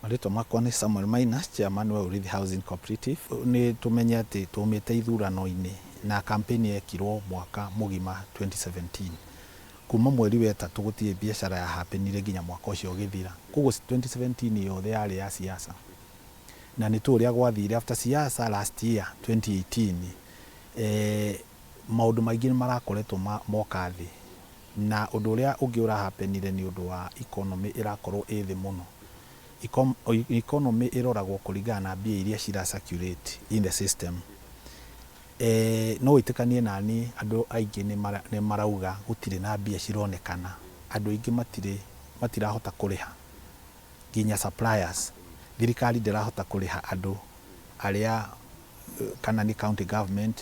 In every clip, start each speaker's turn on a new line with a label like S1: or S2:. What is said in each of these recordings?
S1: Marĩtwa makwa nĩ Samuel Maina, chairman wa Urithi Housing Cooperative. Nĩ tũmenye atĩ tumĩte ithurano-inĩ na campaign yekirwo mwaka mũgima 2017. Kuma mweri wa 3 gũtirĩ biacara ya happenire nginya mwaka ũcio ũgĩthira. Koguo 2017 yothe yarĩ ya siasa. Na nĩ tũĩ ũrĩa gwathire after siasa last year 2018, maũndũ maingĩ nĩ marakoretwo moka thĩ. Na ũndũ ũrĩa ũngĩ ũrahappenire nĩ ũndũ wa economy ĩrakorwo ĩ thĩ mũno. Economy ĩroragwo kũringana na mbia iria cira circulate in the system. No wĩtĩkanie nani, andũ aingĩ nĩ marauga gũtirĩ na mbia cironekana. Andũ aingĩ matirĩ matirahota kũrĩha nginya suppliers. Thirikari ndĩrahota kũrĩha andũ arĩa, kana nĩ county government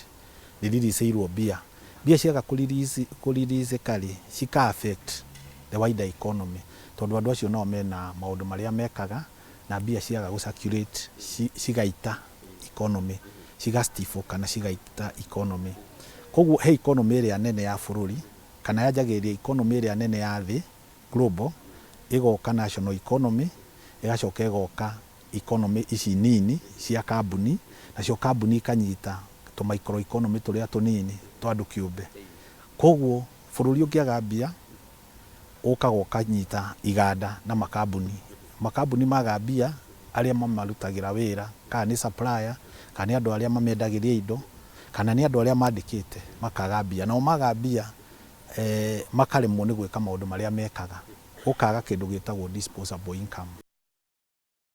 S1: rĩriricĩirwo mbia. Mbia ciaga kũrelease rĩ, cika affect the wider economy, tondũ andũ acio nao mena maũndũ marĩa mekaga, na mbia ciaga gũ circulate cigaita economy, ciga stifle kana cigaita economy. Koguo he economy ĩrĩa nene ya bũrũri, kana yanjagĩrĩria economy ĩrĩa nene ya thĩ, global, ĩgoka national economy, ĩgacoka ĩgoka economy ici nini cia kambuni, nacio kambuni ikanyita tũ micro economy tũrĩa tũnini twa andũ kĩũmbe. Koguo bũrũri ũngĩaga mbia, ũkaga ũkanyita iganda na makambuni. Makambuni maga mbia, arĩa mamarutagĩra wĩra, kana nĩ supplier, kana nĩ andũ arĩa mamendagĩria indo, kana nĩ andũ arĩa mandĩkĩte, makaga mbia. Nao maga mbia, makaremwo nĩ gwĩka maũndũ marĩa mekaga. Gũkaga kĩndũ gĩtagwo disposable income.